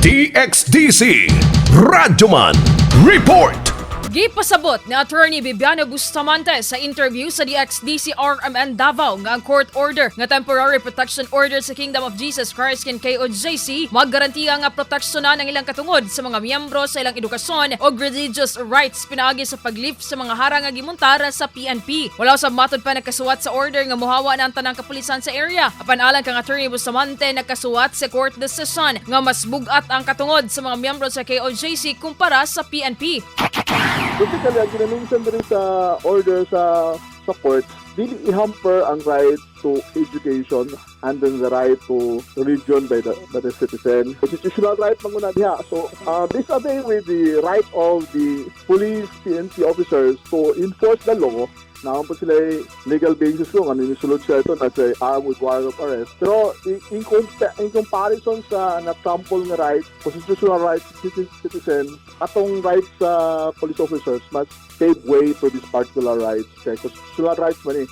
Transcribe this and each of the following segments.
DXDC Radyoman Report. Gipasabot ni Attorney Bibiano Bustamante sa interview sa DXDC RMN Davao nga ang court order nga temporary protection order sa Kingdom of Jesus Christ kin KOJC maggarantiya nga proteksyonan ang ilang katungod sa mga miyembro sa ilang edukasyon o religious rights pinaagi sa paglift sa mga harang nga gimuntar sa PNP. Wala sa matod pa nagkasuwat sa order nga muhawa na ang tanang kapulisan sa area. Apan alang kang Attorney Bustamante, nagkasuwat sa court decision nga mas bugat ang katungod sa mga miyembro sa KOJC kumpara sa PNP. Basically, ang gina-mention din sa order sa court, dili i-hamper ang right to education and then the right to religion by the citizen. Constitutional right man guna diha. So, this away with the right of the police, PNP officers to enforce the law. Naa po sila legal basis kung ano yung sulod siya ito na siya armed with warrant of arrest. Pero in comparison sa na-trample nga right, constitutional rights citizen, atong rights sa police officers must pave way to this particular rights. Kaya constitutional rights man eh.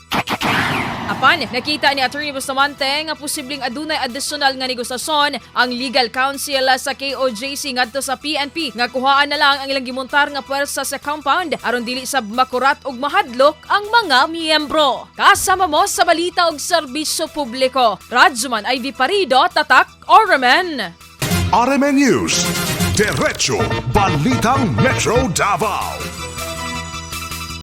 Apan, nakita ni Attorney Bustamante nga posibleng adunay additional nga negosasyon ang legal counsel sa KOJC ngadto sa PNP nga kuhaan na lang ang ilang gimuntar nga puwersa sa compound aron dili sab makurat og mahadlok ang mga miyembro. Kasama mo sa balita og serbisyo publiko. Radyoman Ivy Parido, Tatak RMN. RMN News. Diretso Balitang Metro Davao.